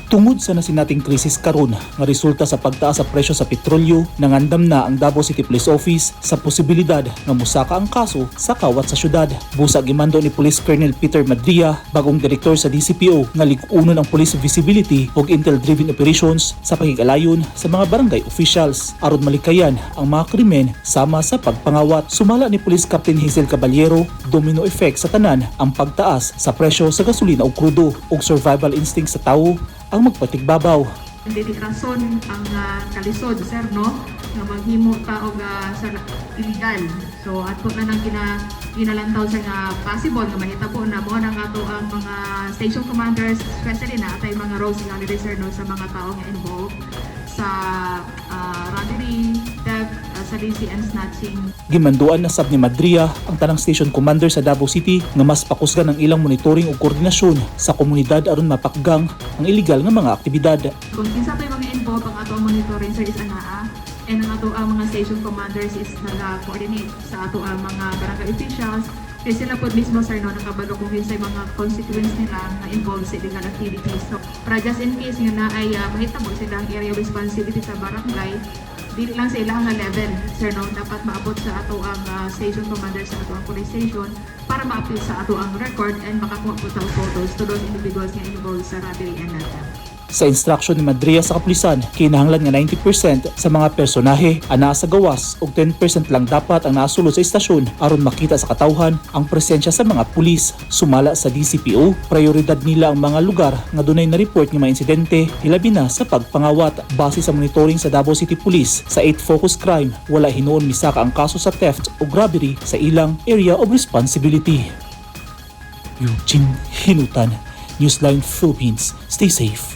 Tungod sa nasinating krisis karon nga resulta sa pagtaas sa presyo sa petrolyo, nangandam na ang Davao City Police Office sa posibilidad nga musaka ang kaso sa kawat sa syudad. Busa gimando ni Police Colonel Peter Madria, bagong direktor sa DCPO, nga lig-unon ang police visibility ug intel-driven operations sa pakig-alayon sa mga barangay officials aron malikayan ang mga krimen sama sa pagpangawat. Sumala ni Police Captain Hazel Caballero, domino effect sa tanan ang pagtaas sa presyo sa gasolina ug krudo ug survival instinct sa tawo ang magpatigbabaw. Dili rason ang kalisod, sir, no, nga maghimo ta og sa illegal. So ato na nang ginalantaw sa nga possible nga mahitabo na. Mo nang ato ang mga station commanders, especially na atay mga roles nga nila, sir, no, sa mga tao nga involved sa robbery, theft, salisi and snatching. Gimanduan na sab ni Madria ang tanang station commander sa Davao City nga mas pakusgan ang ilang monitoring ug koordinasyon sa komunidad aron mapakgang ang illegal nga mga aktibidad. Kung kinsa to'y mga involved, ang ato ang monitoring, sir, is anaa and ang ato ang mga station commanders is naga-coordinate sa ato ang mga barangay officials kay sila po mismo, sir, no, nakabalo kung kinsay mga constituents nila nga involved sa illegal activities. So para just in case nga na ay mahitabo sila ang area of responsibility sa barangay, dili lang sa ilang nga level, sir, no, dapat maabot sa ato ang station commander sa ato ang police station para ma-appeal sa ato ang record and makakuha po ta og photos to those individuals nga involved sa robbery and theft. Sa instruction ni Madria sa kapulisan, kinahanglan nga 90% sa mga personahe ang naa sa gawas ug 10% lang dapat ang nasulod sa istasyon aron makita sa katawhan ang presensya sa mga pulis. Sumala sa DCPO, prioridad nila ang mga lugar nga dunay na-report nga mga insidente, hilabi na sa pagpangawat. Base sa monitoring sa Davao City Police sa 8 focus crime, wala hinuon misaka ang kaso sa theft o robbery sa ilang area of responsibility. Eugene Hinutan, Newsline Philippines. Stay safe.